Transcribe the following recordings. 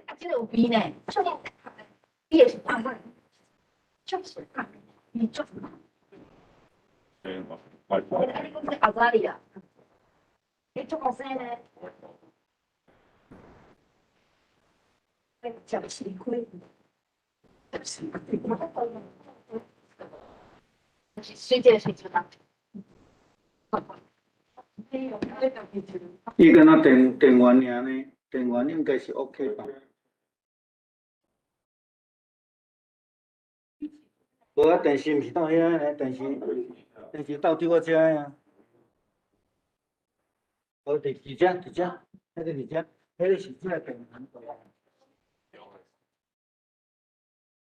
啊，這個有味呢，你也是胖胖，就是胖，你就是胖。啊，你講這後仔哩啊？你足後生呢？食吃虧，是水這個水就當。伊敢若電源爾呢，電源應該是 OK 吧？無啊，電視毋是到遐呢，電視到佇我遮啊。無佇遮，佇遮，彼個佇遮，彼個是這個電源。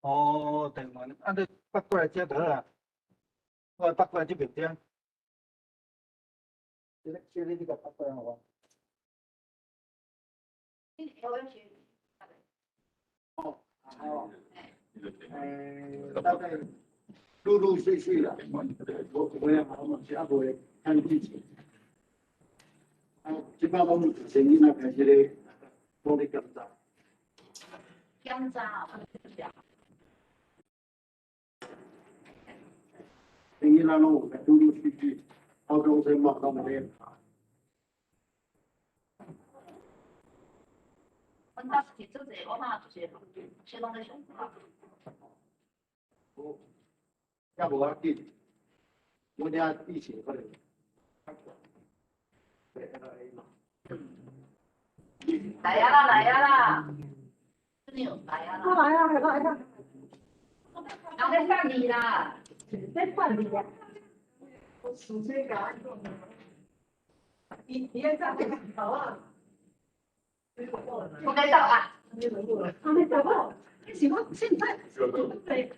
哦，電源，啊，你駁過來遮就好啊。我駁過來這邊遮。這個你共駁過來予我。哦，好。大概陸陸續續啦，我我也好嘛，是猶未看之前。啊，這擺攏有生囡仔開始咧，攏咧檢查。檢查。生囡仔攏有在陸陸續續，高中生嘛攏有咧查。阮兜是做者，我嘛就是先攏咧上課。哦，也無要緊，阮遐以前可能來啊啦，來啊啦！來啊啦！來啊，來啊！人咧等你啦，咧等你啊！我數這個，伊伊在頭啊！我該到啊！還沒到，喜歡現在對，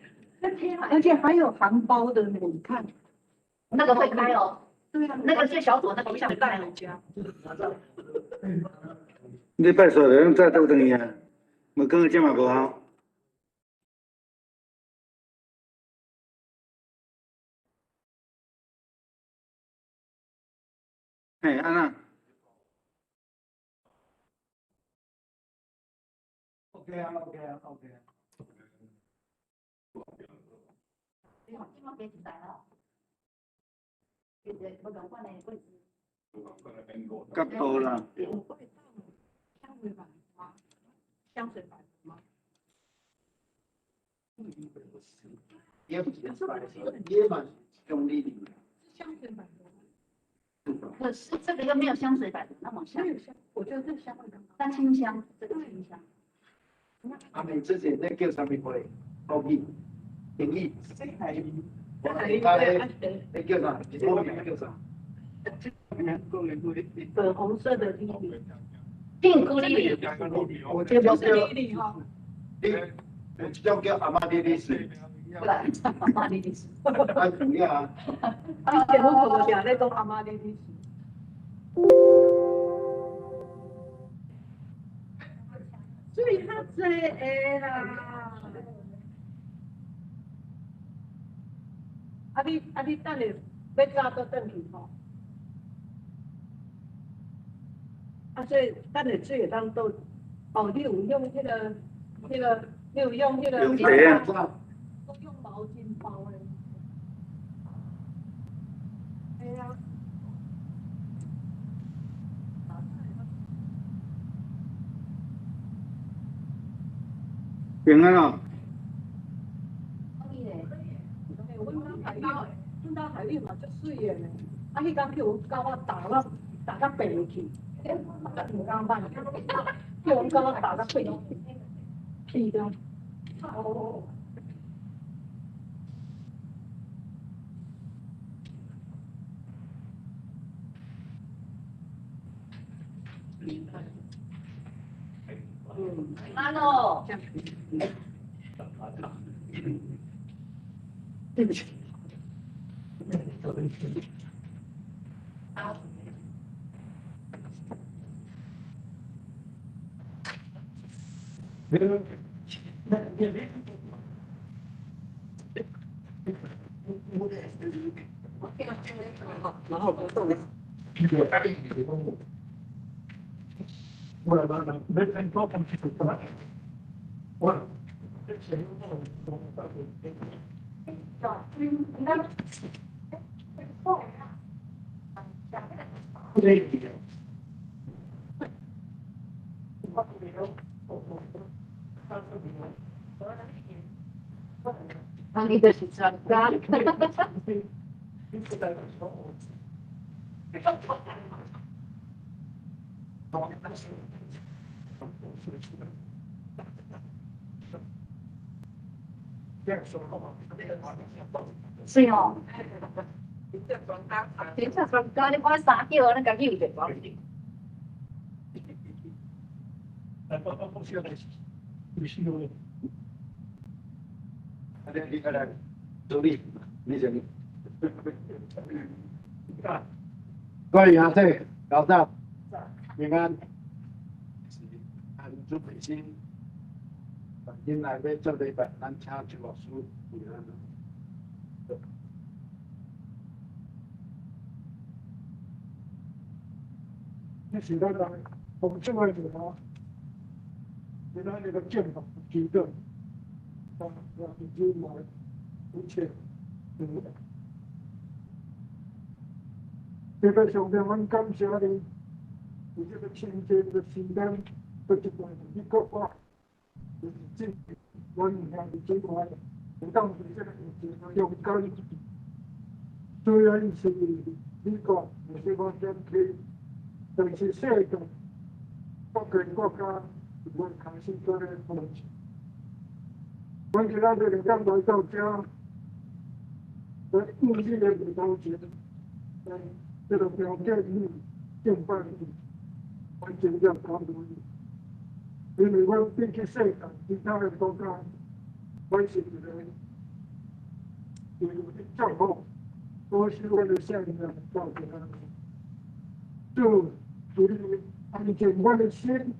而且還有含苞的，你看，那個會開哦。對啊，那個最小朵那個會帶回家。你拜數就再倒轉去啊，無講這嘛無效。嘿，按怎？OK 啊，OK 啊，OK 啊。角度啦。香水版嗎？香水版嗎？也不是，也嘛是用力的。香水版的。可是這個又沒有香水版的那麼香。我覺得這香味更好。但清香，這個清香。阿妹之前那叫啥物歌？國語、英語。我咧，叫啥？國語叫啥？粉紅色的莉莉。定孤莉。我這種叫，莉哈。你，我這種叫阿瑪莉莉絲。不啦，阿瑪莉莉絲。啊，有影啊。以前阮婆婆定咧講阿瑪莉莉絲。水較濟的啦。啊你等下欲早閣轉去吼？啊，所以等下水會當倒。哦，你有用彼個，你有用彼個。用袋啊。用毛巾包的。對啊。平安哦。阮兜海芋嘛足媠的呢，啊，彼工去予阮狗仔打到打到白去，毋敢放，去予阮狗仔打到白去，屁的。哦。嗯，平安哦。對不起。然後不動。Voilà. 啊，你就是專家。是哦。真正專家，你看三叫，咱家己有電話。啊，你來助理，你先。各位兄弟，老大，平安。是按准备先，今来欲做礼拜，咱请周牧师为咱。你是咱来奉主的名，今仔日个敬拜祈祷，啊，让主来一切。特别上帝，阮感谢你，伫這個清靜的時間，閣一擺去國我，就是這阮兄弟姊妹，會當佇這個日子中間，雖然是美國有小可點去，但是世界各個國家有開始做咧幫助。阮今仔日會當來到遮，來應你的日頭前，來這個表現你敬拜你，阮真正感恩你。因為阮比起世界其他的國家，阮是一個有祝福，保守阮的性命到今仔日。主，求你安靜阮的心，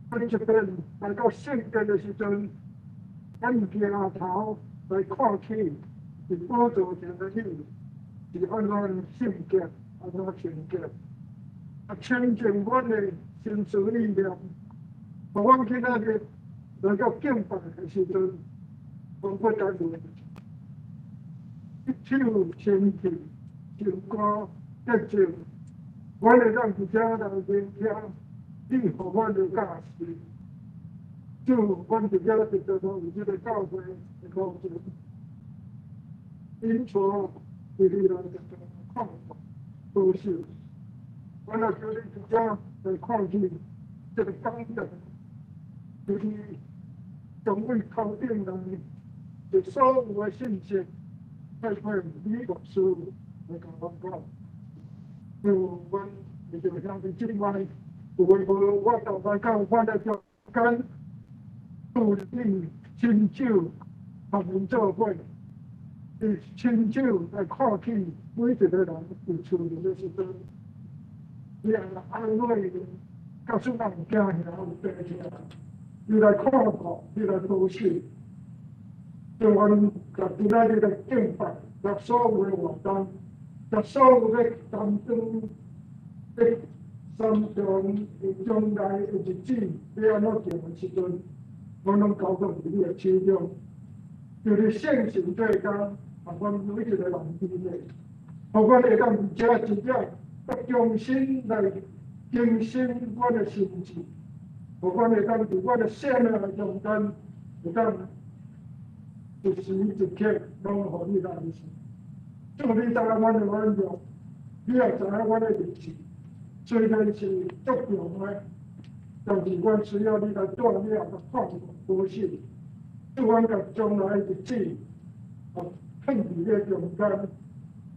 阮這邊來到聖殿的時陣，咱抬頭來看起，是寶座前的你，是按怎聖潔，按怎純潔，啊，清淨阮的心思意念，予阮今仔日來到敬拜的時陣，阮不單單一手清氣、心肝潔淨，阮會當佇遮來聆聽你予阮的教示。主，阮佇遮得到有這個教誨的工作，因此佇你來得到看顧保守。阮也求你佇遮來看見這個講道，就是從阮頭頂來，就所有的信息，透過李牧師來共阮講。主，阮為著兄弟姊妹，有話無我頭擺講，阮來中間，主你親手共𪜶做伙，你親手來看起每一個人佇厝裡的時陣，你來安慰𪜶，假使咱有驚嚇有病痛，你來看顧，你來保守，將阮共今仔日來敬拜，共所有的活動，共所有的擔當的三重的將來的日子，欲按怎行的時陣，阮攏交託佇你的手中，就是聖神做工，予阮每一個人伫咧，予阮會當佇遮真正重新來更新阮的心智，予阮會當佇阮的生命的中間，會當一時一刻攏予你來是。主，你知影阮的軟弱，你也知影阮的日子，雖然是足長的，但是阮需要你來帶領、來看顧、保守。主，阮共將來的日子，放佇你的中間，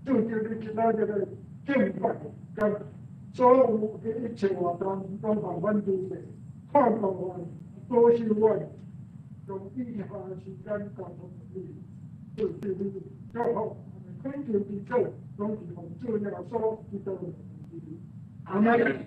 主求你今仔日的敬拜，佮所有的一切活動，攏予阮拄著，看顧阮，保守阮，用以下時間交託予你，主求你祝福，懇求祈禱，攏是奉主耶穌基督的名字。阿們。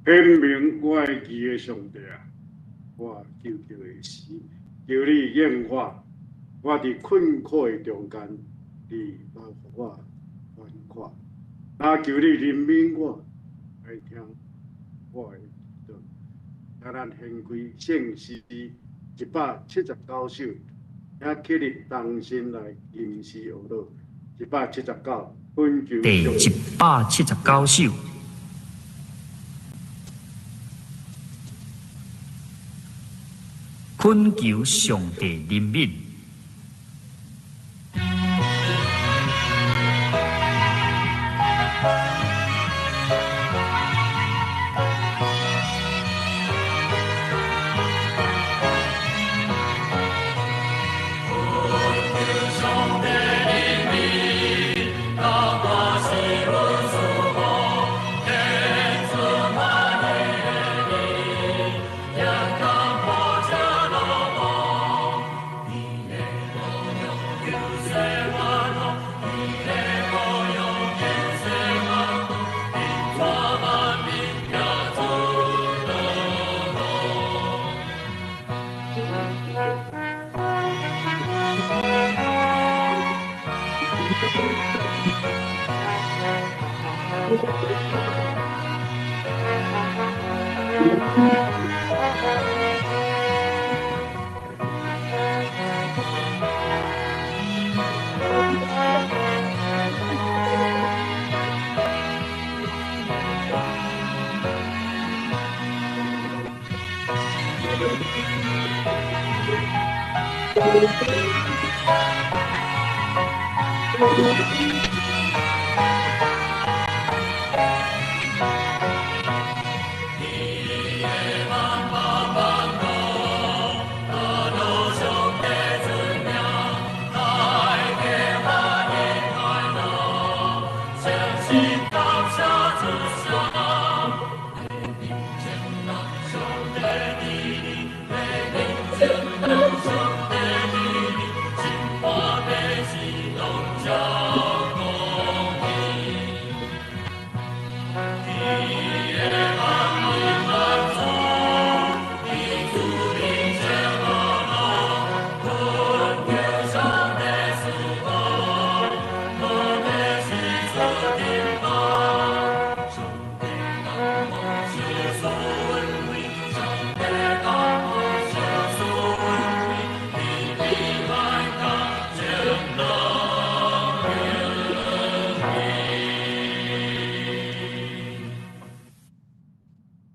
显明我的义的上帝啊！我求救的时，求你应我。我伫困苦的中间，你来予我宽阔。若求你怜悯我，来听我的祈祷。请咱掀开圣诗179首，请起立同心来吟诗学祷。179，恳求第179首。懇求上帝憐憫。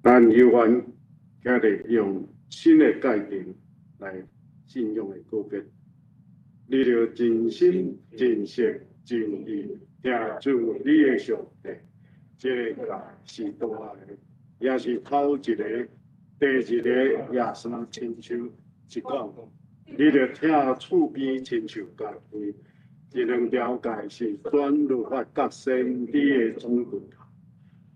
咱犹原徛咧用新的界定来信仰的告别，你著尽心、尽性、尽意听主你的上帝，这个教是大的，也是头一个、第二个，耶稣亲像是讲，你著拆厝邊，親像家己。這兩條界是轉律法佮先知的總歸。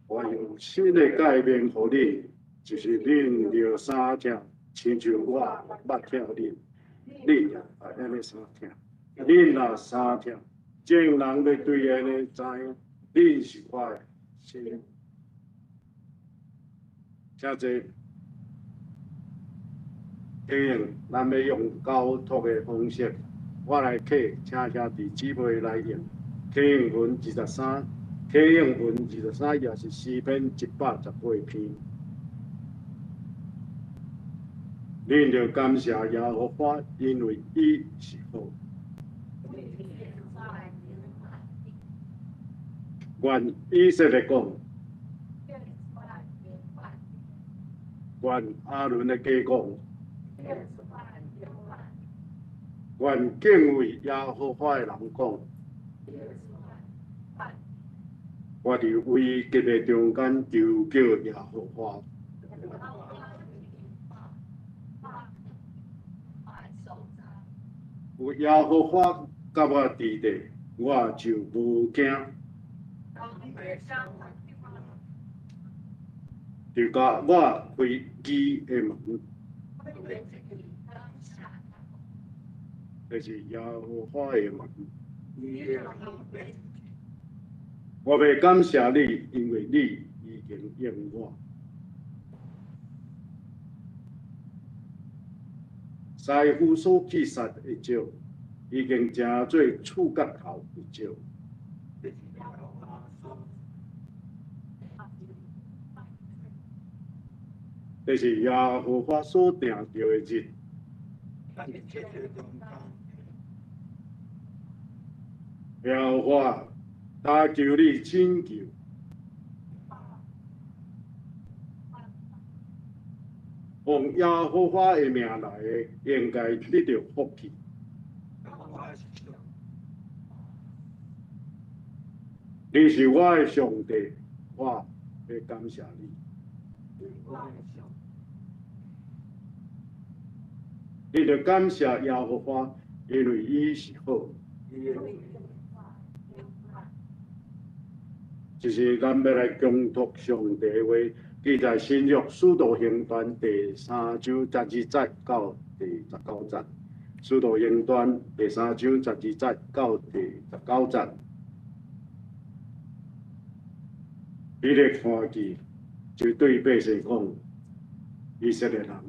我用新的誡命予恁，就是恁著相疼，親像我捌疼恁，恁也愛按呢相疼。恁若相疼，眾人欲對按呢知影，恁是我的師母。遮濟，可用咱欲用交託的方式，我來課，請兄弟姊妹來用啟應文二十三，啟應文二十三也是詩篇118篇。恁著感謝耶和華，因為伊是好。願以色列講，願亞倫的家講，願敬畏耶和華的人講。我佇危急的中間求叫耶和華。有耶和華佮我佇咧，我就無驚。就共我開義的門，就是耶和華的門。我欲感謝你，因為你已經應我。師傅所去殺的石，已經成做厝角頭的石。這是耶和華所定著的日。耶和華，他求你拯救。奉耶和華的名來的，應該得著福氣。你是我的上帝，我欲感謝你。你著感謝耶和華，因為伊是好。這是咱欲來恭讀上帝的話，記載新約使徒行傳第三章十二節到第十九節。使徒行傳第三章十二節到第十九節。彼得看見，就對百姓講：以色列人啊，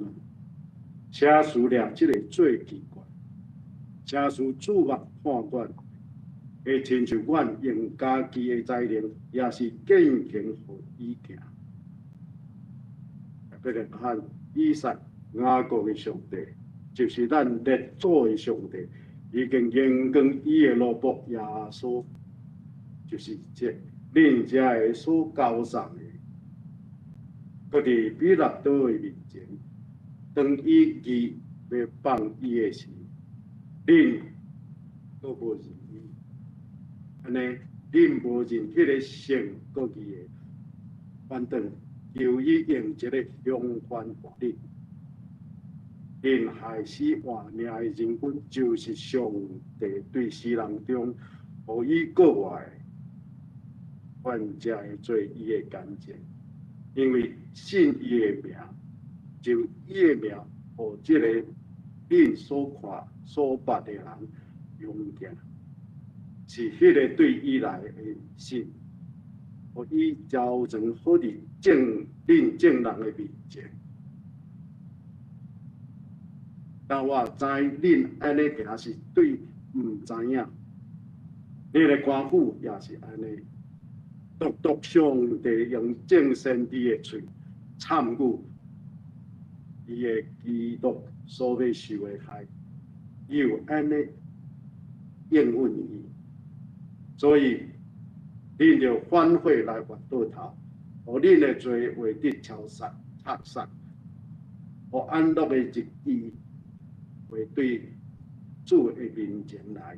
請思量這个做奇怪，請恕注目看阮，會親像阮用家己的才能，抑是見行予伊行。亞伯拉罕、以撒、雅各的上帝，就是咱列祖的上帝，已經榮光伊的奴僕耶穌，就是這恁遮个所交送的，閣佇彼拉多的面前，當伊義欲放伊的時，恁閣無認伊，按呢，恁無認彼个聖閣義的，反轉求伊用一个凶犯予恁，恁害死活命的人君，就是上帝對死人中予伊過活的，阮才會做伊的見證，因為信伊的名，就伊的名，予這个恁所看所捌的人勇健，是彼个對伊來的信，予伊招成好佇眾恁眾人的面前。但我知恁按呢行是對毋知影，恁的官府也是按呢，獨獨上帝用眾先知的喙參與伊的基督所欲受的害，伊有按呢應允伊，所以恁著反悔來回倒頭，予恁的罪會得消殺、擦殺，予安樂的日期會對主的面前來。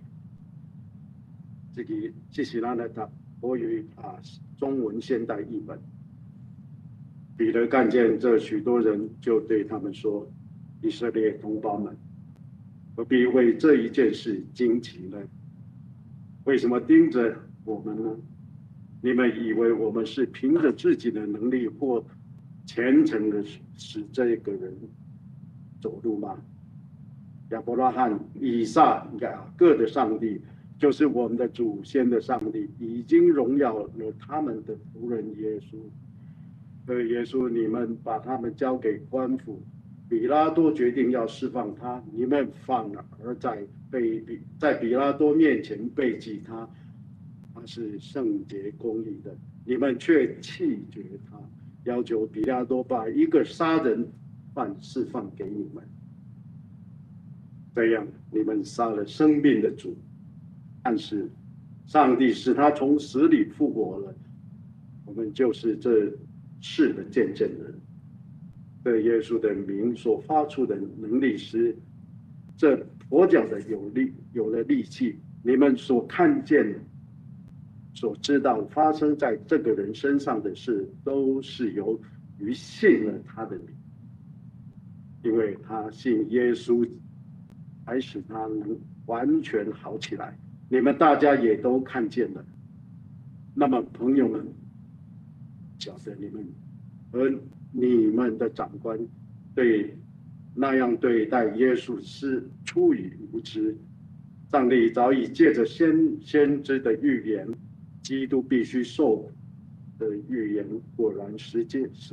這个這是咱來讀國語啊，中文現代譯本。彼得看見這許多人，就對他們說：以色列同胞們，何必为这一件事惊奇呢？为什么盯着我们呢？你们以为我们是凭着自己的能力或虔诚的使这个人走路吗？亚伯拉罕、以撒、雅各的上帝，就是我们的祖先的上帝，已经荣耀了他们的仆人耶稣。耶稣，你们把他们交给官府，彼拉多决定要释放他，你们反而在彼拉多面前背弃他，他是圣洁公义的，你们却弃绝他，要求彼拉多把一个杀人犯释放给你们。这样，你们杀了生命的主，但是上帝使他从死里复活了。我们就是这事的见证人。对耶稣的名所发出的能力使这跛脚的有了力气。你们所看见、所知道发生在这个人身上的事，都是由于信了他的名，因为他信耶稣，才使他能完全好起来。你们大家也都看见了。那么，朋友们，晓得你们和你们的长官对那样对待耶稣是出于无知。上帝早已借着先知的预言，基督必须受苦的预言果然实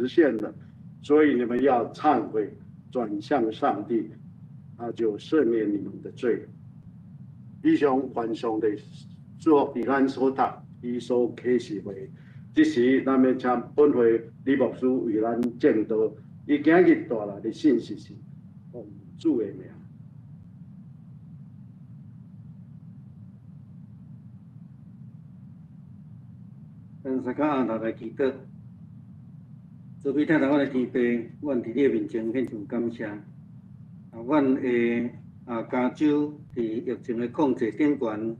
现了。所以你们要忏悔，转向上帝，他就赦免你们的罪。以上愿上帝祝福伫咱所讀、伊所啟示話。這時，咱欲請本會李牧師為咱證道。伊今日帶來的信息是奉主的名。咱三甲暗头來祈禱，慈悲疼惜阮的天父，阮佇你的面前獻上感謝。阮的加州佇疫情的控制頂懸，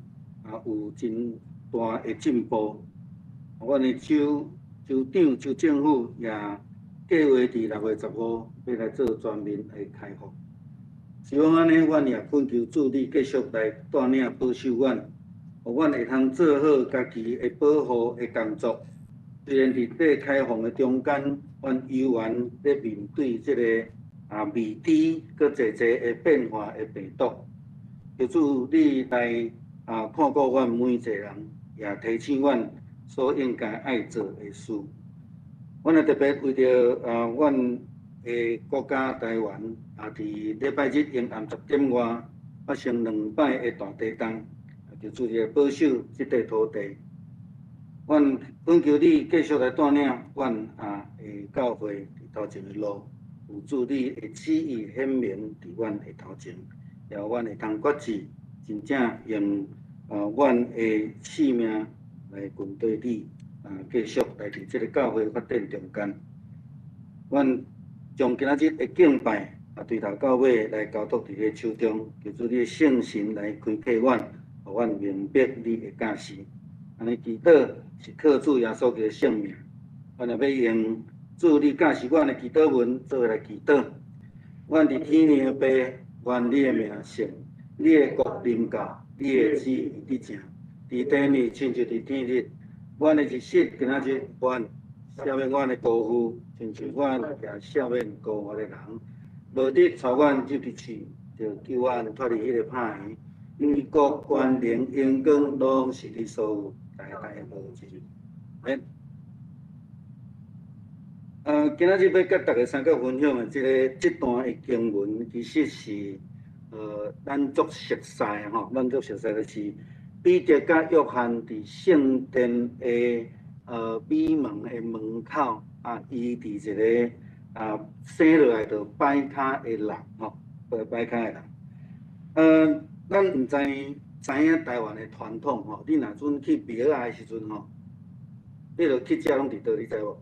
有真大的進步。阮的州州長、州政府也計劃佇6月15欲來做全面的開放。是講按呢，阮也懇求主你繼續來帶領保守阮，予阮會通做好家己的保護的工作。雖然佇這開放的中間，阮猶原咧面對這個未知閣濟濟會變化的病毒。求主你來看顧阮每一個人，也提醒阮所應該愛做的事。阮也特別為著阮的國家台灣，佇禮拜日下暗10點外發生兩擺的大地震，求主你來保守這塊土地。阮懇求你繼續來帶領阮的教會佇頭前的路，有主你的旨意顯明佇阮的頭前，予阮會通決志，真正用阮的性命來跟隨你，繼續來佇這個教會發展中間。阮將今仔日的敬拜對頭到尾來交託佇你手中，求主你的聖神來開啟阮，予阮明白你的教示。按呢祈禱是靠主耶穌基督的聖名。阮也欲用主你教示阮的祈禱文做伙來祈禱。阮佇天的父，願你的名聖，你的國臨到，你的旨意得成，佇地裡親像佇天日。阮的日食今仔日還赦免阮的辜負，親像阮也赦免辜負的人。無得帶阮入去試，就救阮脫離彼個歹的。因為國、權能、榮光，攏是你所有，代代無盡。今仔日欲佮大家三個分享的這段的經文，其實是咱足熟似的吼，咱足熟似就是彼得佮約翰佇聖殿的美門的門口伊佇一個生落來就跛跤的人吼，跛跤的人。咱毋知知影台灣的傳統吼，你若陣去廟仔的時陣吼，你著去食攏佇佗，你知無？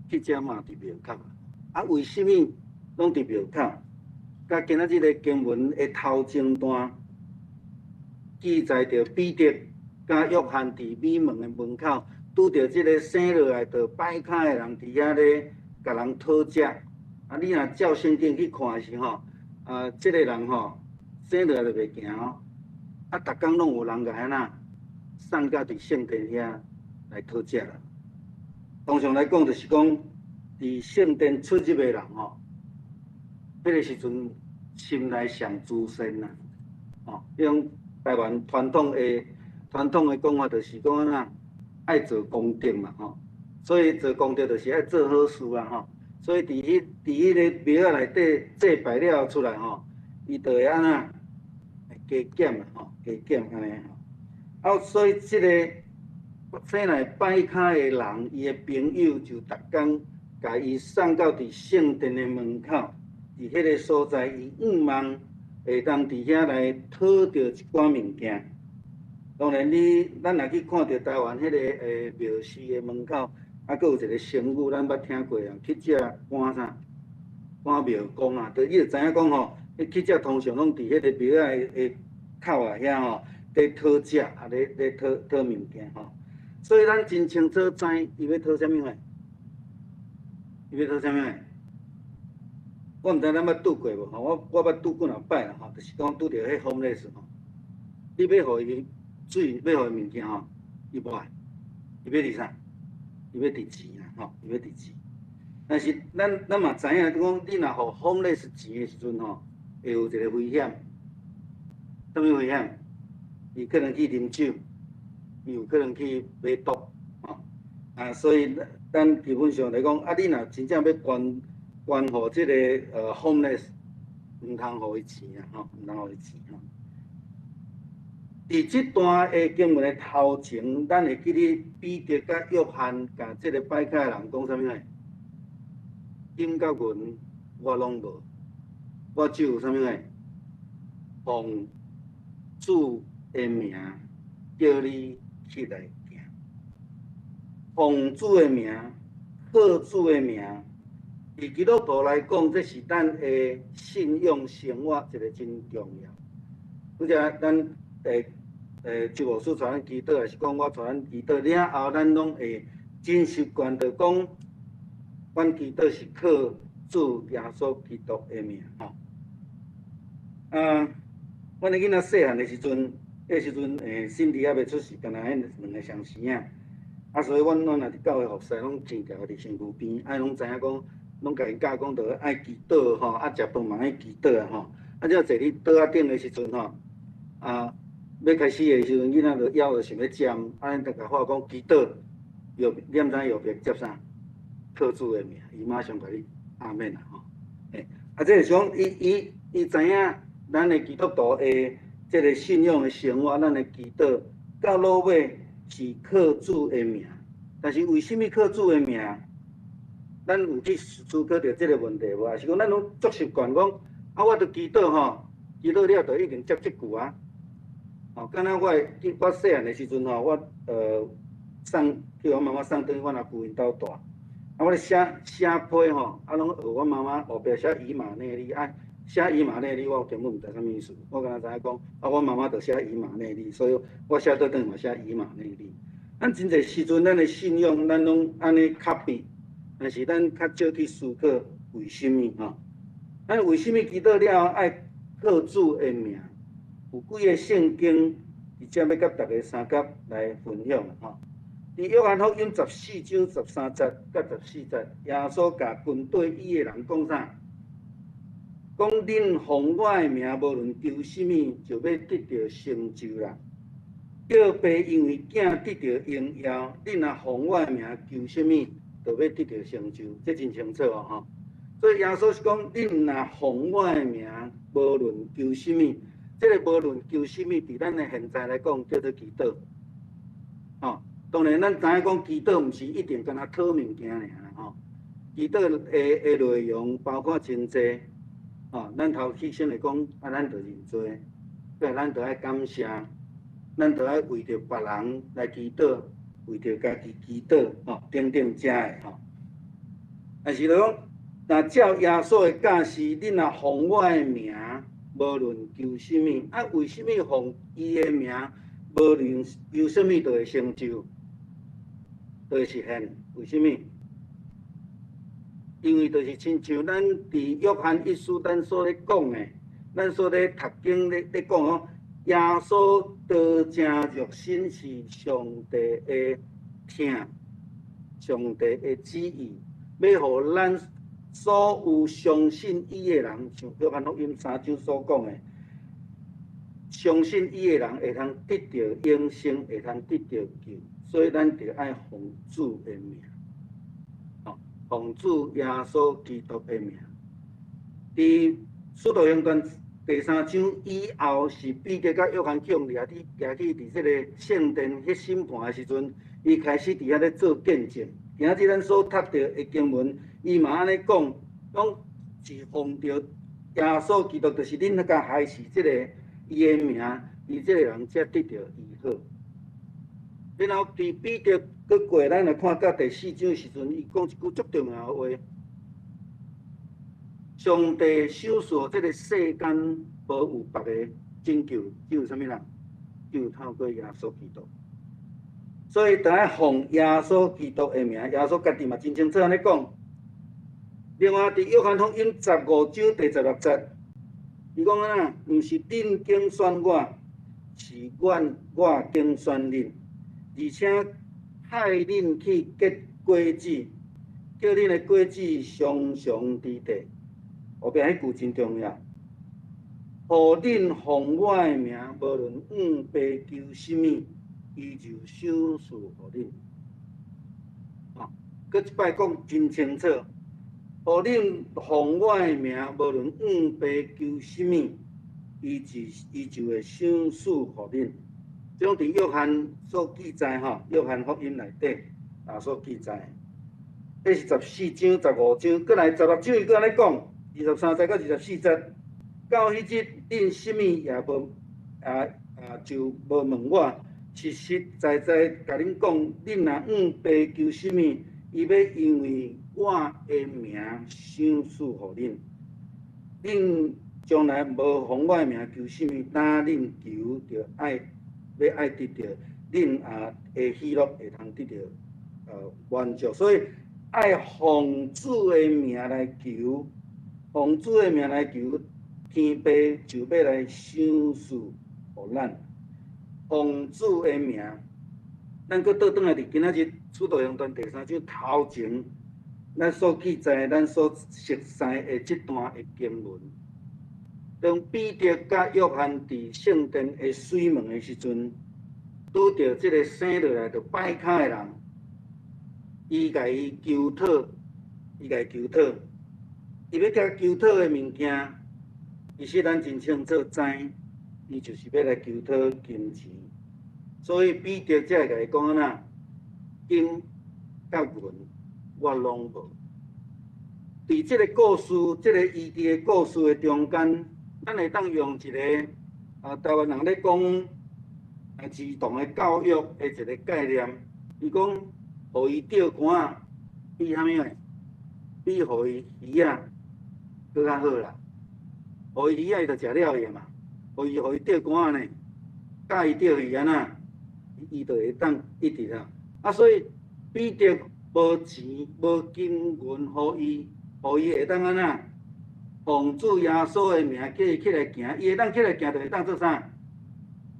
去食嘛佇廟口。為啥物攏佇廟口？佮今仔日个經文的頭前段記載著彼得佮約翰佇美門的門口，拄著這个生落來就跛跤的人佇遐咧共人討食。你若照聖經去看的時吼，啊，這个人吼，生落來就袂行哦，啊，逐工攏有人共按怎送到佇聖殿遐來討食啦。通常來講，就是講佇聖殿出入的人吼，彼个時陣心內上慈善啦，吼，彼種台灣傳統的講法就是講按怎愛做功德嘛，吼，所以做功德就是愛做好事啊，吼。所以佇彼个廟仔內底祭拜了後出來吼，伊就會按怎會加減啦，吼，加減按呢吼。啊，所以這个生來跛跤的人，伊的朋友就逐工共伊送到佇聖殿的門口，佇彼个所在，伊向望會當佇遐來討著一寡物件。當然咱若去看著台灣彼个廟寺的門口，啊，閣有一個成語，咱捌聽過啊，乞食趕啥？趕廟公啊，就你就知影講吼，彼乞食通常攏佇彼个廟仔的口仔遐吼，佇討食，啊，咧討物件吼。所以咱真清楚知伊欲討啥物貨，伊欲討啥物貨。我毋知咱捌拄過無吼，我捌拄幾若擺啦吼，就是講拄著彼 homeless 吼，你欲予伊水，欲予伊物件吼，伊無愛，伊欲佇啥？伊欲佇錢啦，吼，伊欲佇錢。但是咱嘛知影，講你若予 homeless 錢的時陣吼，會有一个危險。啥物危險？伊可能去啉酒，伊有可能去買毒，吼。啊，所以咱基本上來講，啊，你若真正欲捐捐予這个homeless，毋通予伊錢啊，吼，毋通予伊錢吼。佇這段的經文的頭前，咱會記得彼得佮約翰共這个跛跤的人講啥物貨？金佮銀我攏無，我只有啥物貨？奉主的名叫你起來行。奉主的名，靠主的名，佇基督徒來講，這是咱的信仰生活一个真重要。拄才咱周牧師帶咱祈禱，抑是講我帶咱祈禱了後，咱攏會真習慣，就講，阮祈禱是靠主耶穌基督的名吼。啊，阮的囡仔細漢的時陣，彼時陣身體猶未出世，敢若彼兩个雙生仔，啊，所以阮若佇教會服侍，攏徛佇佇身軀邊，啊，攏知影講，攏共𪜶教講，著愛祈禱吼，啊，食飯嘛愛祈禱啊吼。啊，這坐佇桌仔頂的時陣吼，啊，欲開始的時陣，囡仔就枵就想欲占，啊，咱就共喊講祈禱，藥你毋知藥別接啥？靠主的名，伊馬上共你阿們啊吼。啊，這是講伊知影咱的基督徒的這个信仰的生活，咱的祈禱到落尾是靠主的名。但是為啥物靠主的名？咱有去思考著這个問題無？抑是講咱攏足習慣講，啊，我著祈禱吼，祈禱了就一定接這句啊。吼，敢若我細漢的時陣吼，我送去阮媽媽送轉去阮阿舅𪜶兜蹛。啊，我咧寫寫批吼，啊，攏學阮媽媽後壁寫以馬內利，啊，寫以馬內利，我根本毋知啥物意思，我敢若知影講，啊，阮媽媽就寫以馬內利，所以我寫倒轉嘛寫以馬內利。咱真濟時陣，咱的信仰，咱攏按呢 copy，但是咱較少去思考為啥物吼？咱為啥物祈禱了後愛靠主的名？有幾个聖經，佇遮欲佮大家相佮來分享吼。佇約翰福音14章13節佮14節，耶穌共軍隊伊的人講啥？講恁奉我的名，無論求啥物，就欲得著成就啦。叫爸因為囝得著榮耀，恁若奉我的名求啥物，就欲得著成就。這真清楚哦吼。所以耶穌是講，恁若奉我的名，無論求啥物，這个無論求啥物，佇咱的現在來講叫做祈禱。吼，當然咱知影講祈禱毋是一定干焦討物件爾吼。祈禱的內容包括真濟，吼，咱頭起先來講，啊，咱著認罪，對，咱著愛感謝，咱著愛為著別人來祈禱，為著家己祈禱，吼，等等遮的吼。但是講，若照耶穌的教示，恁若奉我的名，無論求啥物，啊，為啥物奉伊的名，無論求啥物都會成就，都會實現？為啥物？因為就是親像咱佇約翰一書咱所咧講的，咱所咧讀經咧咧講哦，耶穌道成肉身是上帝的疼，上帝的旨意，欲予咱所有相信伊的人，像約翰福音三章所講的，相信伊的人會通得著永生，會通得著救，所以咱著愛奉主的名。奉主耶穌基督的名，佇使徒行傳第三章以後，是彼得佮約翰去予掠去，掠去佇這個聖殿彼審判的時陣，伊開始佇遐咧做見證。今仔日咱所讀著的經文，伊嘛按呢講，講是奉著耶穌基督，就是恁共害死這个伊的名，伊這个人才得著醫好。然後佇彼得閣過，咱來看到第四章的時陣，伊講一句足重要的話：上帝賞賜這个世間無有別个拯救，只有啥物人？只有透過耶穌基督。所以，著愛奉耶穌基督的名，耶穌家己嘛真清楚按呢講。另外，佇約翰福音15章第16節，伊講按怎？毋是恁揀選我，是阮我揀選恁。而且派恁去結果子，叫恁的果子常常佇地。後壁彼句真重要，予恁奉我的名，無論向爸求啥物，伊就賞賜予恁。哦，閣一擺講真清楚，予恁奉我的名，無論向爸求啥物，伊就會賞賜予恁。這種佇約翰所記載吼，約翰福音內底啊所記載，這是14章、15章，閣來16章伊閣按呢講，23節到24節，到彼日恁啥物也無就無問我，實實在在共恁講，恁若向爸求啥物，伊欲因為我的名賞賜予恁。恁將來無奉我的名求啥物，但恁求著愛。欲愛得著，恁也的喜樂會通得著滿足，所以愛奉主的名來求，奉主的名來求，天父就欲來賞賜予咱。奉主的名，咱閣倒轉來佇今仔日使徒行傳第三章頭前，咱所記載、咱所熟悉的這段的經文。當彼得佮約翰佇聖殿的水門的時陣，拄著這个生落來就跛跤的人，伊共伊求討，伊共伊求討，伊欲共求討的物件，其實咱真清楚知，伊就是欲來求討金錢，所以彼得才會共伊講按怎，金佮銀我攏無。佇這个故事，這个醫治的故事的中間，咱會當用一个台灣人咧講兒童的教育的一个概念，伊講，予伊釣竿仔比啥物呢？比予伊魚仔閣較好啦。予伊魚仔，伊就食了伊嘛。予伊釣竿仔呢，教伊釣魚按怎，伊就會當一直啊。啊，所以彼得無錢無金銀予伊，予伊會當按怎？奉主耶穌的名叫伊起來行，伊會當起來行，就會當做啥？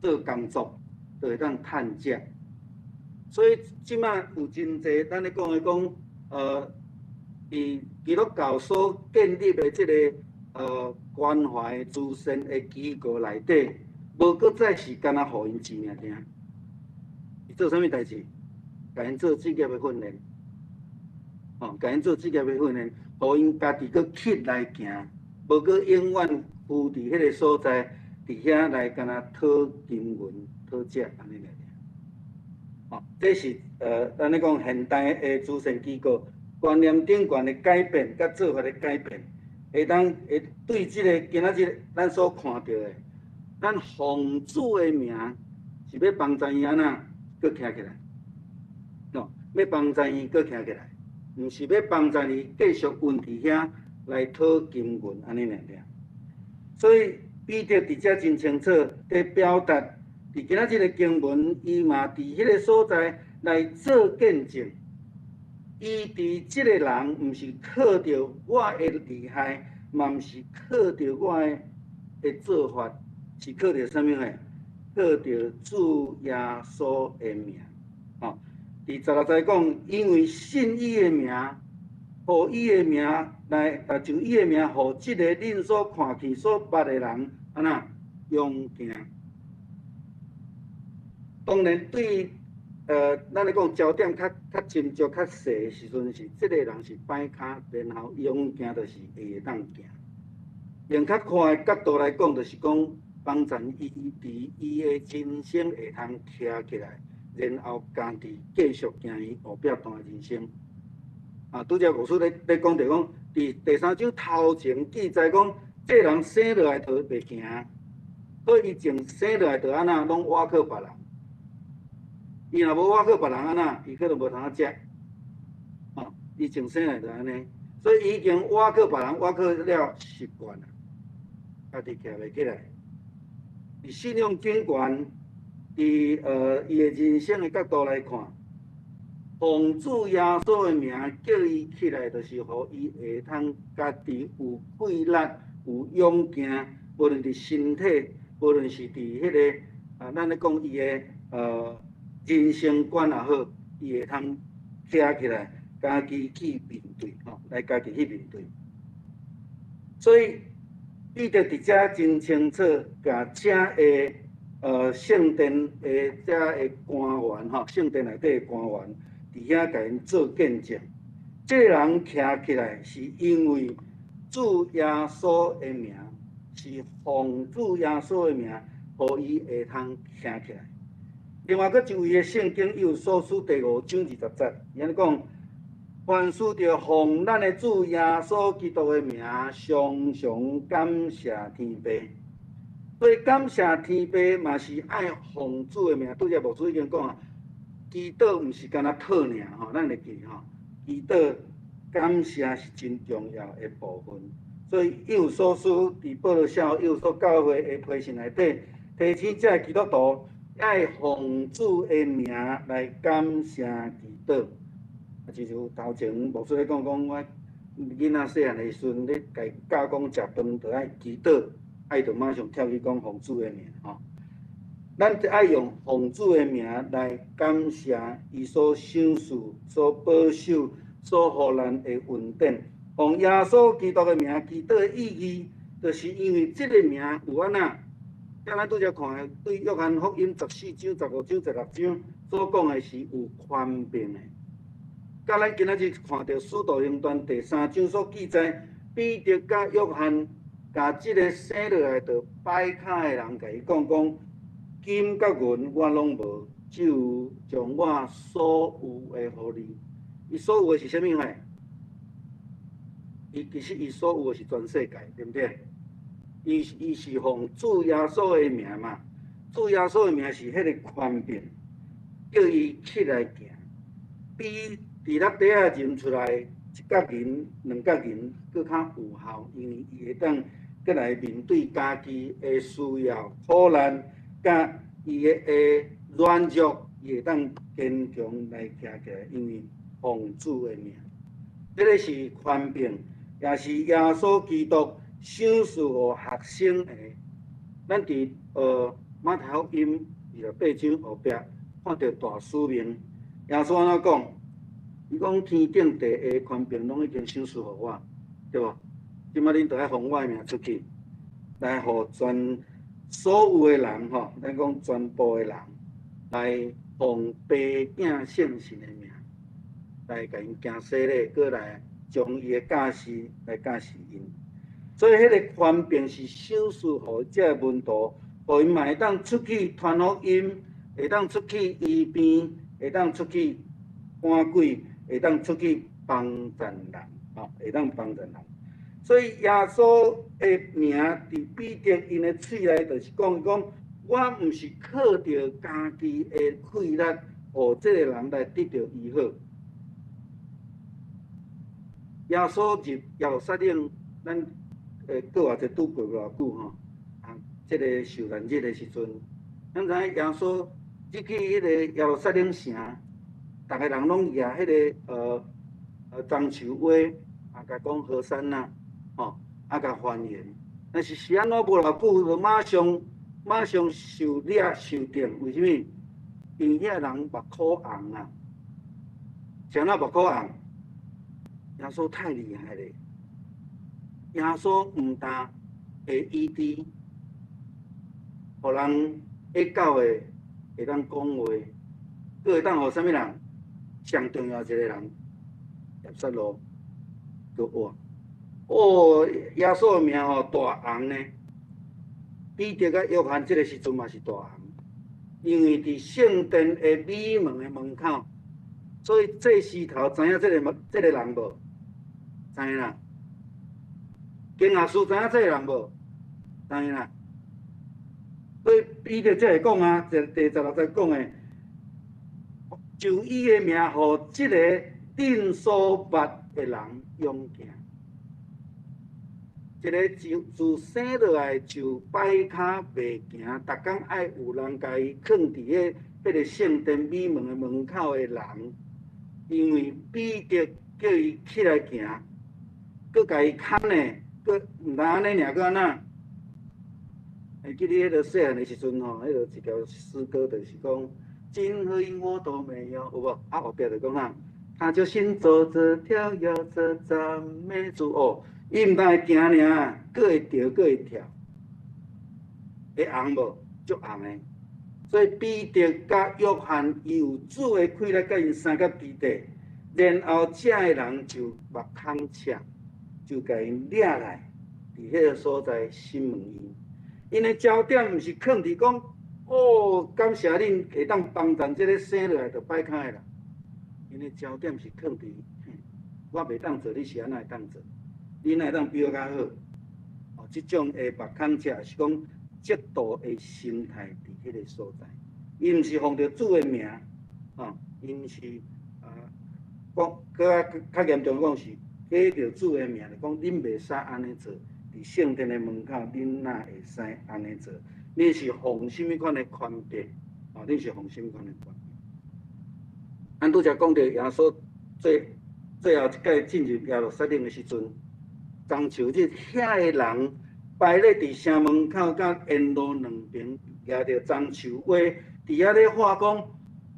做工作，就會當趁食。所以這馬有真濟，咱咧講的講，佇基督教所建立的這个關懷慈善的機構內底，無閣再是干焦予𪜶錢爾爾。是做啥物代誌？共𪜶做職業的訓練，吼，共𪜶做職業的訓練，予𪜶家己閣起來行，無閣永遠匱佇彼个所在，佇遐來干焦討金銀、討食按呢爾爾。吼，這是咱咧講現代的慈善機構觀念頂懸的改變，佮做法的改變，會當會對這个今仔日咱所看著的，咱奉主的名是欲幫助伊按怎閣徛起來，喏，欲幫助伊閣徛起來，毋是欲幫助伊繼續勻佇遐來討金銀按呢爾爾。所以彼得佇遮真清楚佇表達，佇今仔這个經文，伊嘛佇彼个所在來做見證。醫治這个人，毋是靠著我的厲害，嘛毋是靠著我的做法，是靠著啥物貨？靠著主耶穌的名。吼，佇16節講，因為信伊的名，予伊的名來，啊，就伊的名，予這个恁所看見、所捌的人，按怎勇行。當然對，咱咧講焦點較斟酌、較細的時陣，是這个人是擺跤，然後勇行就是會當行。用較寬的角度來講，就是講幫助伊佇伊的人生會通徛起來，然後家己繼續行伊後壁段的人生。啊，拄才牧師咧講著講，佇第三章頭前記載講，這个人生落來就袂行，所以伊從生落來就按怎攏倚靠別人。伊若無倚靠別人按怎，伊可能無通食。吼，伊從生來就按呢，所以伊已經倚靠別人，倚靠了習慣啦，家己徛袂起來。佇信仰真懸，佇伊的人生的角度來看，奉主耶穌的名叫伊起來，就是予伊會通家己有氣力、有勇行，無論佇身體，無論是佇彼个啊，咱咧講伊的人生觀也好，伊會通徛起來，家己去面對，吼，來家己去面對。所以彼得佇遮真清楚，共遮的聖殿的遮的官員，吼，聖殿內底的官員，佇遐共𪜶做見證。這个人徛起來，是因為主耶穌的名，是奉主耶穌的名，予伊會通徛起來。另外，閣一位的聖經以弗所書第五章20節，伊按呢講：凡事著奉咱的主耶穌基督的名，常常感謝天父。所以感謝天父嘛是愛奉主的名。拄才牧師已經講啊，祈禱毋是干焦討爾吼，咱會記吼，祈禱感謝是真重要的部分。所以以弗所書佇保羅寫予以弗所教會的批信內底，提醒這个基督徒愛奉主的名來感謝祈禱。啊，親像頭前牧師咧講講，我囡仔細漢的時陣，咧共伊教講食飯，著愛祈禱，愛就馬上跳去講奉主的名吼。咱愛用奉主的名來感謝伊所賞賜、所保守、所予咱的恩典。奉耶穌基督的名祈禱的意義，就是因為這个名有按怎？咱拄才看的，對約翰福音14章、15章、16章所講的是有權柄的。佮咱今仔日看著使徒行傳第三章所記載，彼得佮約翰，共這个生落來就擺跤的人，共伊講講，金佮銀我攏無，只有將我所有的予你。伊所有的是啥物貨？伊其實伊所有的是全世界，對毋對？伊是奉主耶穌的名嘛，主耶穌的名是彼个權柄，叫伊起來行，比佇落地仔認出來一角銀、兩角銀閣較有效，因為伊會當閣來面對家己的需要、苦難，佮伊的軟弱，伊會當堅強來徛起來，因為奉主的名，這个是權柄，也是耶穌基督賞賜予學生的。咱佇馬太福音28章後壁看著大使命，耶穌按怎講？伊講天頂地下權柄攏已經賞賜予我，對無？這擺恁著愛奉我的名出去，來予全所有的人吼，咱講全部的人來奉父囝聖神的名來共𪜶行洗禮，閣來將伊的教示來教示𪜶。所以，彼个權柄是賞賜予這个門徒，予𪜶嘛會當出去傳福音，會當出去醫病，會當出去趕鬼，會當出去幫贊人，吼，會當幫贊人。所以耶穌的名佇彼得𪜶的喙內，就是講講，我毋是靠著家己的氣力，予這个人來得著醫好。耶穌入耶路撒冷，咱閣偌濟拄過偌久吼，啊，這个受難日的時陣，咱知影耶穌入去彼个耶路撒冷城，逐个人攏舉彼个。樟樹話，啊，共講和散那，吼，啊，共歡迎。但是是按怎無偌久，就馬上馬上受掠受定，為啥物？因為遐人目箍紅啊，啥人目箍紅？耶穌太厲害咧！耶穌毋但會醫治，予人會狗的會當講話，閣會當予啥物人？上重要一個人，拉撒路閣活。哦，耶穌的名吼大紅呢。彼得佮約翰這个時陣嘛是大紅，因為佇聖殿的美門的門口，所以祭司頭知影這個人無？知啦。經學士知影這個人無？知啦。所以彼得才會講啊，第16節講的，就伊的名，予這個恁所捌的人勇行。一个就自生落來就擺跤袂行，逐工愛有人共伊囥佇彼個聖殿美門的門口的人，因為彼得叫伊起來行，閣共伊牽呢，閣毋但按呢爾，閣按怎？會記得彼個細漢的時陣吼，彼個一條詩歌就是講：金和銀我都沒有，有無？啊後壁就講啥？他就行走著跳躍著讚美主哦。伊毋但會行爾，閣會趒，閣會跳，會紅無？足紅的。所以彼得佮約翰伊有主的氣力，共𪜶三甲基地，然後遮的人就目空赤，就共𪜶掠來，佇彼个所在審問𪜶。𪜶的焦點毋是囥佇講，哦，感謝恁會當幫贊這个生落來就擺跤的人。𪜶的焦點是囥佇，我袂當做，你是按怎會當做？你哪會當比我較好？哦，這種的目空赤是講嫉妒的心態佇彼个所在。伊毋是奉著主的名，吼，伊毋是啊，講閣較較嚴重講是假著主的名，就講恁袂使按呢做，佇聖殿的門口，恁哪會使按呢做？恁是奉啥物款的權柄？哦，恁是奉啥物款的權柄？咱拄才講著耶穌最最後一擺進入耶路撒冷的時陣，樟樹日遐个人排咧佇城門口佮沿路兩邊舉著樟樹花，佇遐咧喊講：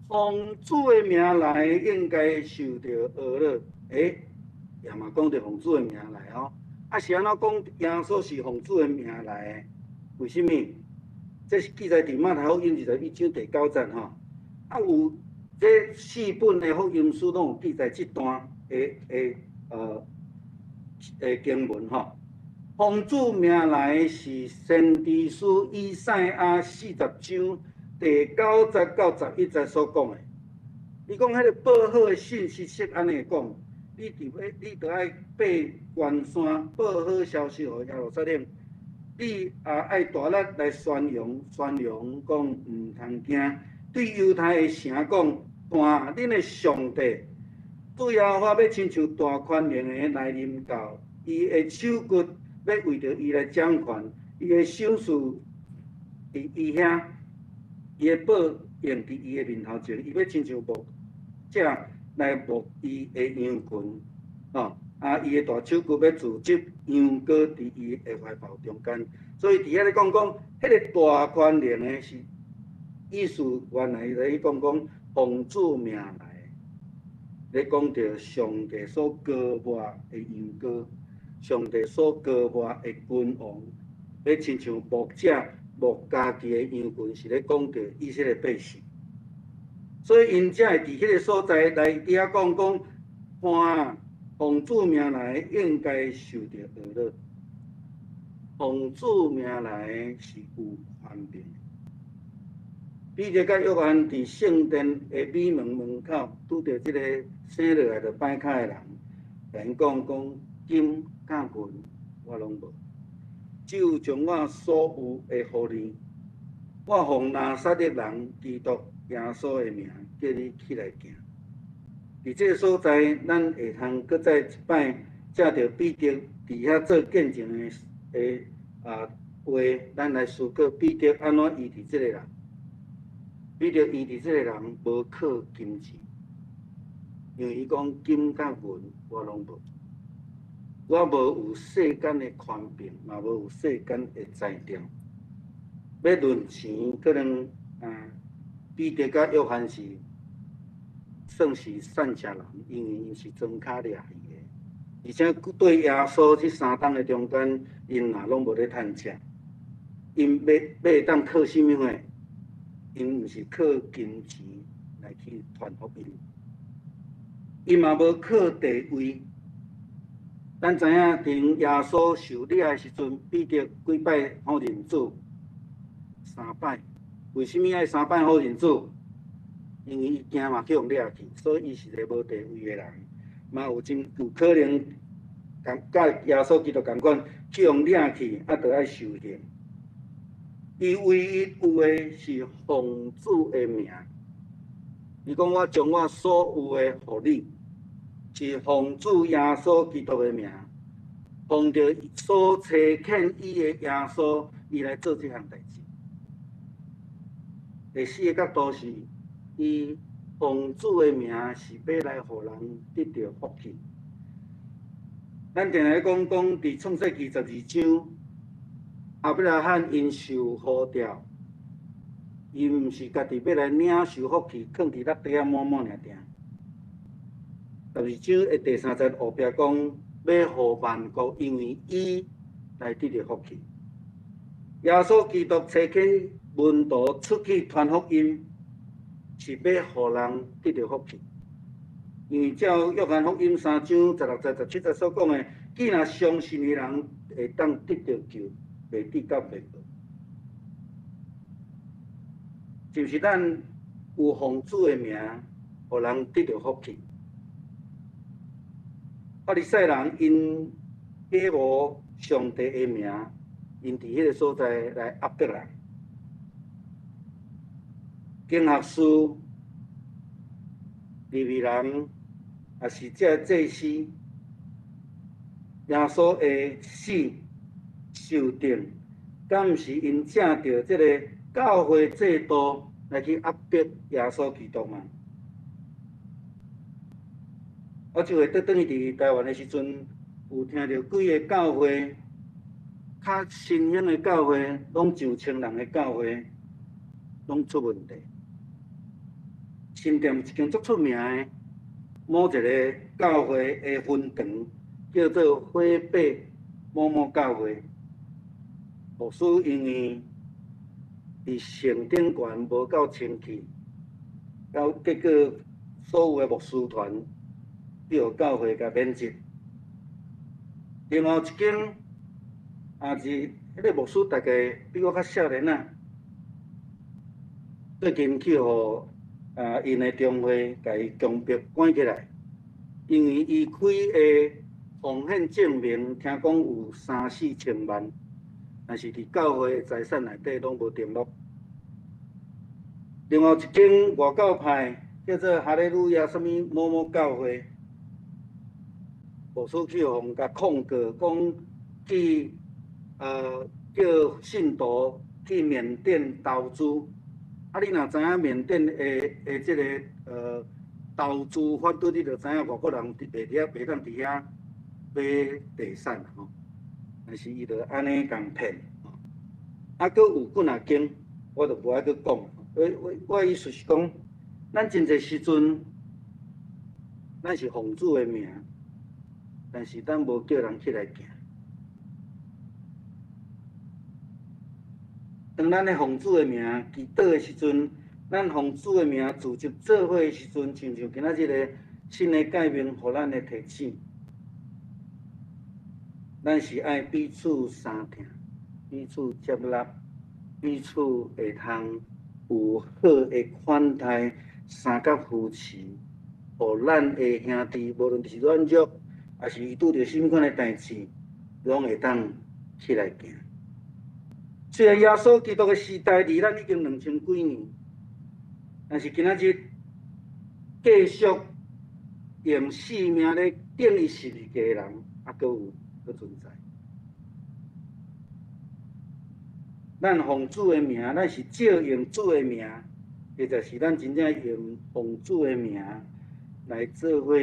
奉主的名來，應該受著呵咾。欸，也嘛講著奉主的名來哦。啊，是按怎講耶穌是奉主的名來的？為啥物？這是記載佇馬太福音21章第9節吼。啊，有這四本的福音書攏有記載這段的經文吼。奉主名來是先知書以賽亞40章第9節到11節所講的。伊講彼个報好的信息是按呢講，你佇欲，你著愛爬懸山報好消息予耶路撒冷。你也愛大力來宣揚，宣揚講毋通驚。對猶太的城講，看恁的上帝，主耶和華欲親像大權能的來臨到，伊的手骨欲為著伊來掌權，伊的賞賜佇伊遐，伊的報應佇伊的面頭前，伊欲親像牧者來牧伊的羊群，吼，啊，伊的大手骨欲組織羊羔佇伊的懷抱中間，所以佇遐咧講講，彼个大權能的是意思，原來咧講講奉主名來，咧講著上帝所膏抹的羊羔，上帝所膏抹的君王，咧親像牧者牧家己的羊群，是咧講著以色列百姓。所以𪜶才會佇彼个所在來佇遐講講，看奉主名來應該受著呵咾。奉主名來是有權柄。彼得佮約翰佇聖殿的美門門口拄著這個生落來就擺跤的人，共𪜶講講金佮銀我攏無，只有將我所有的予你。我奉拿撒勒人基督耶穌的名，叫你起來行。佇這个所在，咱會通閣再一擺藉著彼得佇遐做見證的話，咱來思考彼得按怎醫治這个人。彼得醫治這个人無靠金錢，因為伊講金佮銀我攏無，我無有世間的權柄，嘛無有世間的才調。欲論錢，可能啊，彼得佮約翰是算是散食人，因為𪜶是莊跤掠魚的，而且對耶穌這三冬的中間，𪜶也攏無咧趁食。𪜶欲欲會當靠啥物貨？𪜶毋是靠金錢來去傳福音，伊嘛無靠地位。咱知影，佇耶穌受掠的時陣，彼得幾擺否認主？三擺。為啥物愛三擺否認主？因為伊驚嘛去予掠去，所以伊是一個無地位的人，嘛有真有可能共佮耶穌基督仝款去予掠去，啊，著愛受刑。伊唯一有的是奉主的名，伊講我將我所有的予你，是奉主耶穌基督的名，奉著所差遣伊的耶穌，伊來做這項代誌。第四个角度是，伊奉主的名是欲來予人得著福氣。咱定定講講，佇創世記12章，亞伯拉罕𪜶受呼召，伊毋是家己欲來領受福氣，囥佇落底仔摸摸爾定。12章的第三節後壁講，欲予萬國因為伊來得著福氣。耶穌基督差遣門徒出去傳福音，是欲予人得著福氣。因為照約翰福音3章16節、17節所講的，既若相信的人會當得著救，袂至到滅亡。是毋是咱有奉主的名，予人得著福氣？法利賽人𪜶假冒上帝的名，𪜶佇彼个所在來壓迫人。經學士、利未人，也是這祭司，耶穌的死受釘，敢毋是𪜶藉著這个教會制度來去壓迫耶穌基督嗎？我這回倒轉去佇台灣的時陣，有聽著幾个教會，較新興的教會，攏上千人的教會，攏出問題。新店一間足出名的某一个教會的分堂，叫做火把某某教會。牧師因為佇聖頂懸無夠清氣，到結果所有的牧師團去予教會共免職。另外一間也是彼个牧師，大概比我較少年仔，最近去予𪜶的中會共伊強迫關起來，因為伊開的奉獻證明，聽講有三四千萬，但是佇教會的財產內底攏無登錄。另外一間外教派叫做哈利路亞啥物某某教會，牧師去予共控告，講去叫信徒去緬甸投資。啊！你若知影緬甸的的這个投資法律，你就知影外國人佇袂佇遐袂當佇遐買地產吼。但是伊就按呢共騙吼。啊，閣有幾若間，我就無愛閣講。我意思是講，咱真濟時陣，咱是奉主的名，但是咱無叫人起來行。當咱咧奉主的名祈禱的時陣，咱奉主的名組織做伙的時陣，親像今仔日个新的誡命予咱的提醒，咱是愛彼此相疼，彼此接納，彼此會通有好的款待，相佮扶持，予咱的兄弟，無論是軟弱，抑是伊拄著啥物款的代誌，攏會當起來行。雖然耶穌基督的時代離咱已經2000幾年，但是今仔日繼續用性命咧釘伊十字架的人，猶閣有閣存在。咱奉主的名，咱是借用主的名，或者是咱真正用奉主的名來做伙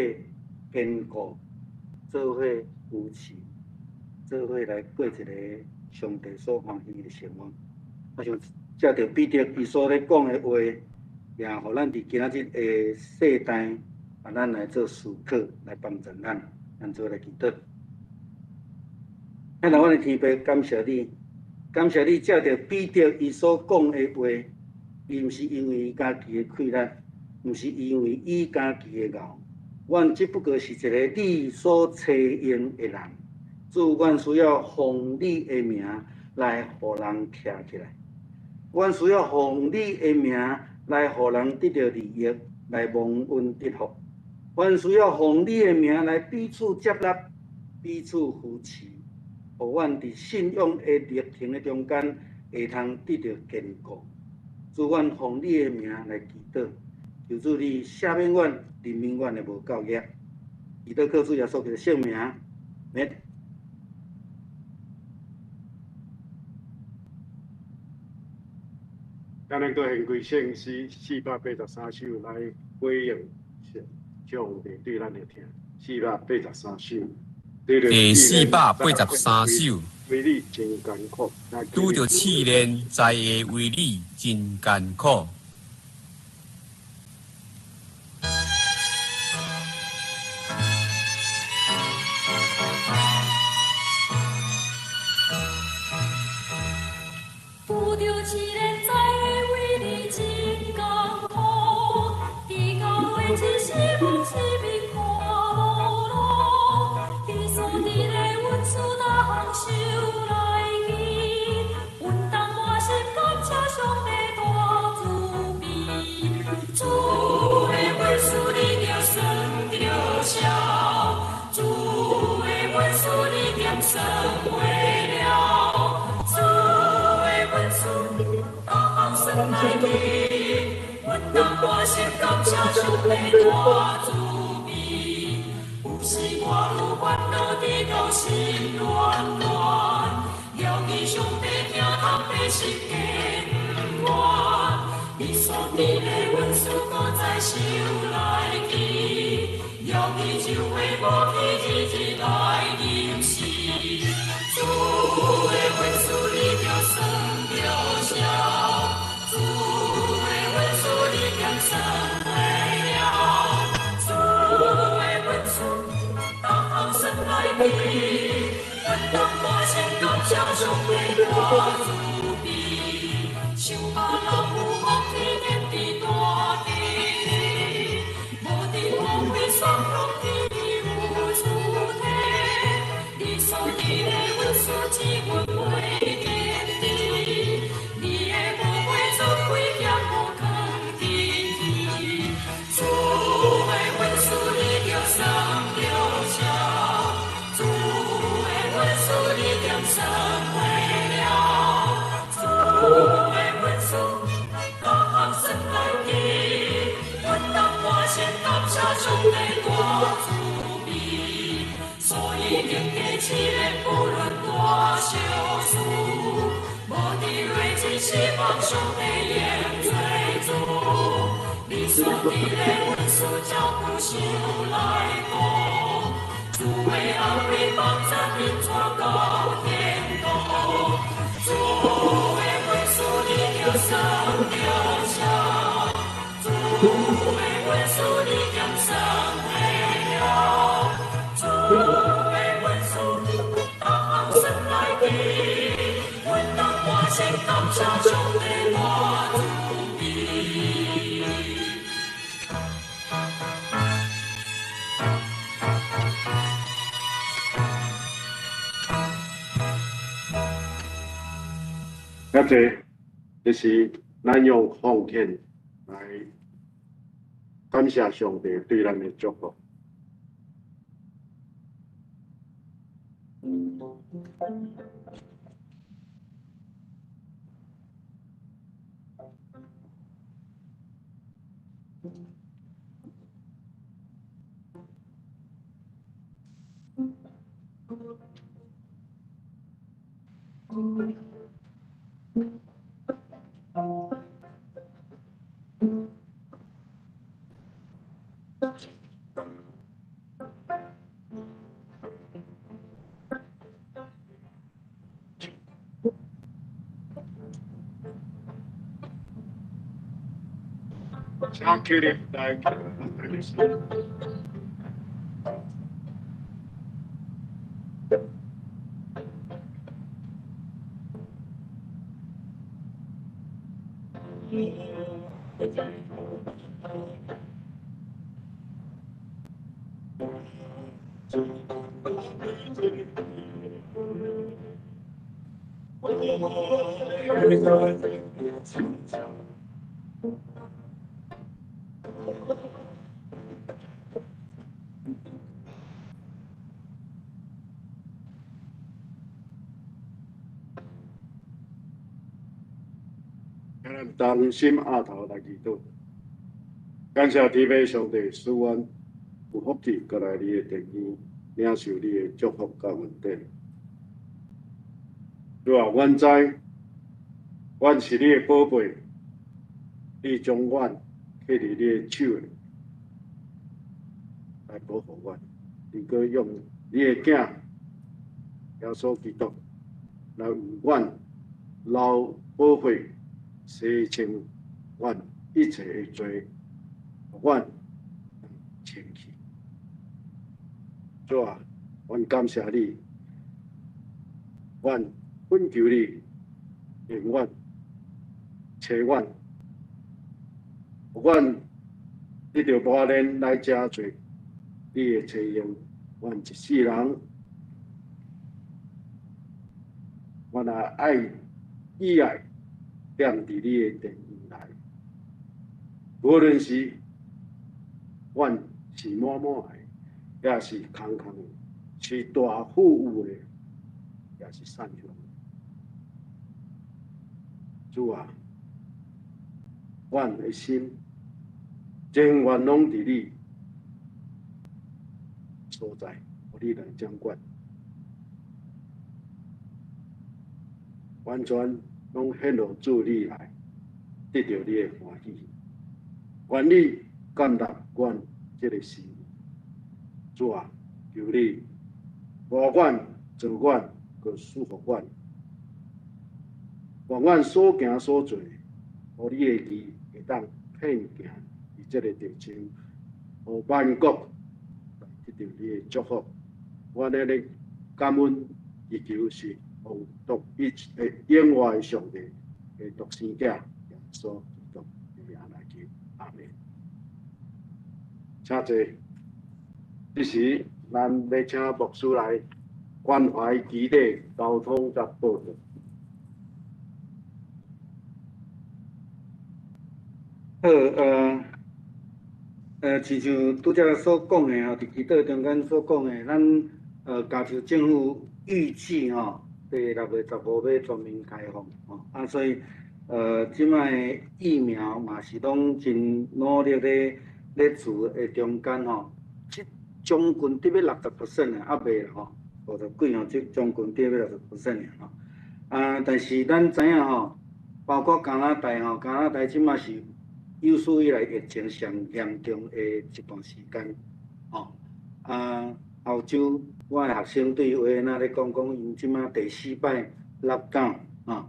堅固，做伙扶持，做伙來過一個上帝所歡喜的生活。我想藉著彼得伊所咧講的話，也予咱佇今仔日的世代，啊，咱來做思考，來幫助咱，咱做來祈禱。咱來，阮的天父，感謝你，感謝你藉著彼得伊所講的話，伊毋是因為伊家己的氣力，毋是因為伊家己的𠢕，阮只不過是一個你所差用的人。主，阮需要奉你的名來予人徛起來，阮需要奉你的名來予人得著利益，來蒙恩得福。阮需要奉你的名來彼此接納、彼此扶持，予阮佇信仰的歷程的中間會通得著堅固。主，阮奉你的名來祈禱，求主你赦免阮、憐憫阮的無夠額。祈禱靠主耶穌基督聖名，阿們。咱閣獻歸聖詩483首來回應上帝對咱的疼。483首。第483首。為你真艱苦。拄著試煉，知會為你真艱苦。拄著試煉，知會為你真艱苦，伫教會一時望生命看無路，你所伫的恩賜逐項受來去，阮當滿心感謝上帝大慈悲，主的恩賜你著算著數，主的恩賜你點算袂了，主的恩賜逐項算來去，阮當滿心感謝上帝大慈悲。有時我愈煩惱，直到心亂亂，牢記上帝疼痛的心甘願，你所伫的恩賜閣再受來去，牢記就會無去，日日來認識。主的恩賜你著算著數，主的恩賜你點算袂了，主的恩賜逐項算來去，阮當滿心感謝上帝大慈悲。想別人有福天天佇大地，無伫光輝雙龍天有主體，你所佇的恩賜賜阮袂堅持，你的寶血做危險無囥伫去，主的恩賜你著算著數，主的恩賜你點算袂了，主的恩賜逐項算來去，阮當滿心感謝上帝大慈悲。所以經過試煉，無論大小事，無伫落只希望上帝永做主。你所伫的恩賜照顧受來顧，主的安慰幫助恁帶到天堂。主的恩賜你著算著數，主的恩賜你點算袂了，主的恩賜逐項算來去，阮當滿心感謝上帝大慈悲。感謝，這是咱用奉獻來感謝上帝對咱的祝福。請起立來。咱同心徼頭來祈禱，感謝天父上帝，賜阮有福氣，閣來你的殿宇，領受你的祝福佮恩典。主啊，阮知，阮是你的寶貝，你將阮放佇你的手內來保護阮，你閣用你的囝耶穌基督來為阮流寶血，洗清阮一切的罪，予阮清氣。主啊，阮感謝你，阮懇求你，永遠找阮，予阮得著磨練來成做你的差用，阮一世人，阮也愛以愛踮佇你的殿宇內，無論是阮是滿滿的，抑是空空的，是大富有的，抑是散凶的。主啊，阮的心情願攏佇你所在，予你來掌管，完全攏獻予主你來，得著你的歡喜。願你建立阮這个心，主啊，求你護阮、助阮、閣賜福阮，願阮所行所做，予你的義會當遍行佇這个地球，予萬國來得著你的祝福。阮咧咧感恩，祈求是奉獨一的永活的上帝的獨生子耶穌基督的名來求，阿門。請坐。這時，咱欲請牧師來關懷、激勵、溝通佮報道。好，親像拄才所講的吼，佇祈禱中間所講的，咱加州政府預計吼，佇6月15欲全面開放吼，啊，所以這擺疫苗嘛是攏真努力咧做的中間吼，這將近得欲60% 啊，猶未啦吼，50幾吼，這將近得欲60% 吼，啊，但是咱知影吼，包括加拿大吼，加拿大這擺是有史以來疫情上嚴重的一段時間，吼，啊，歐洲我的學生對維也納咧講，講𪜶這擺第四擺 lockdown，吼，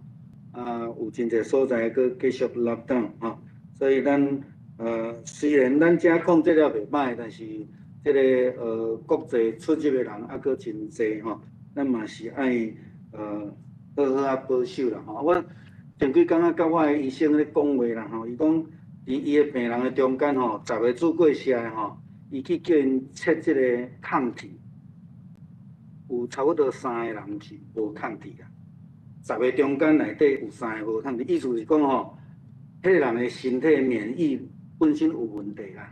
啊，有真濟所在閣繼續 lockdown，吼，所以咱雖然咱遮控制了袂䆀，但是這个國際出入的人猶閣真濟吼，咱嘛是愛好好仔保守啦吼。我前幾工仔佮我的醫生咧講話啦吼，伊講佇伊的病人的中間吼，10個注過射的吼，伊去叫𪜶測這个抗體，有差不多3個人是無抗體啦。10個中間內底有3個無抗體，意思是講吼，彼個人的身體免疫本身有問題啦。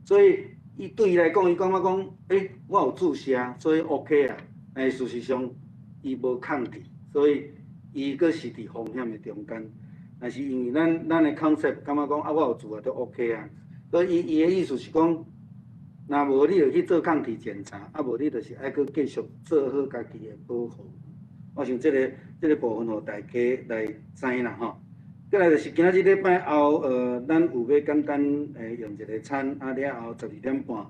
所以伊對伊來講，伊感覺講，欸，我有注射，所以 OK 啊。但是事實上，伊無抗體，所以伊閣是佇風險的中間。但是因為咱的 concept 感覺講，啊，我有注啊，就 OK 啊。所以伊的意思是講，若無你就去做抗體檢查，啊無你就是愛閣繼續做好家己的保護。我想這個部分，予大家來知啦吼。過來就是今仔日禮拜後，咱有欲簡單用一個餐，啊了後12點半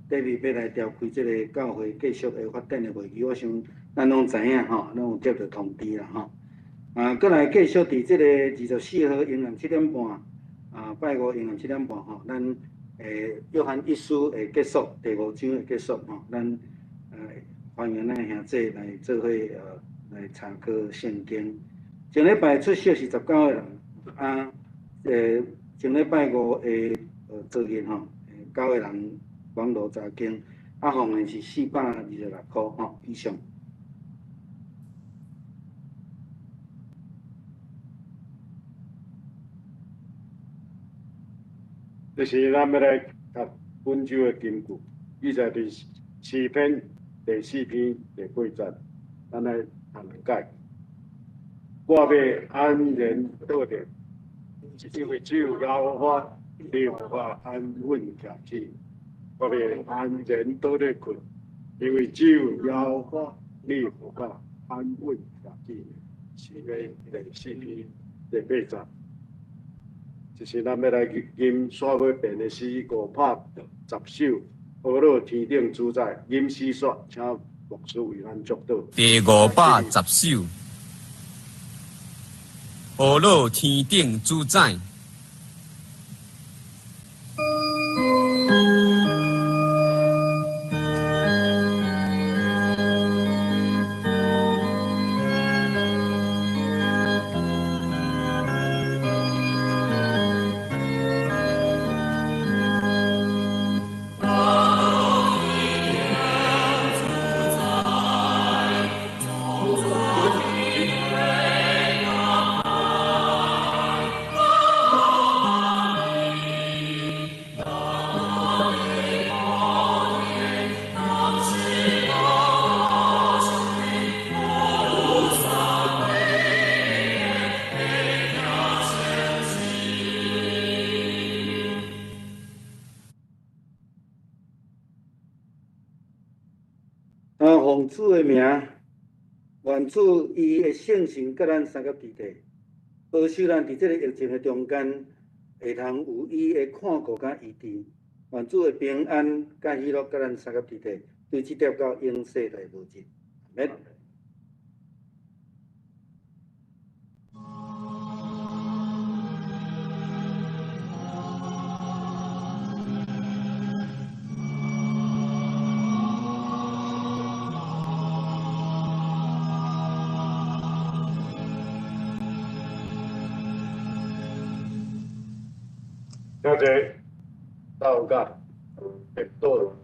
，David 欲來召開這个教會繼續的發展的會議，我想咱攏知影吼，攏有接著通知啦吼。啊，過來繼續佇這个24號晚上7點半，啊，拜五永远7点半吼，咱约翰一书会结束，第五章会结束吼，咱欢迎咱兄弟来做伙来查考圣经。上礼拜出席是19个人，啊，上礼拜五的昨日吼，9个人网路查经，啊，奉献是426箍吼以上。这是咱欲来读本周的金句，记载伫诗篇第四篇第八节，咱来读两解。我欲安然倒伫，因为只有耶和华，你予我安稳徛起。我欲安然倒咧睏，因为只有耶和华，你予我安稳徛起。诗篇第四篇第八节。这是咱欲来吟煞尾编的诗510首，呵咾天顶主宰吟诗煞，请牧师为咱祝祷。第510首，呵咾天顶主宰。奉主的名，愿主伊的圣神佮咱相佮伫底，保守咱伫这个疫情的中间，会通有伊的看顾佮医治。愿主的平安佮喜乐佮咱相佮伫底，对这点到永世来无尽。阿们。多谢道家得到。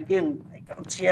敬拜到这。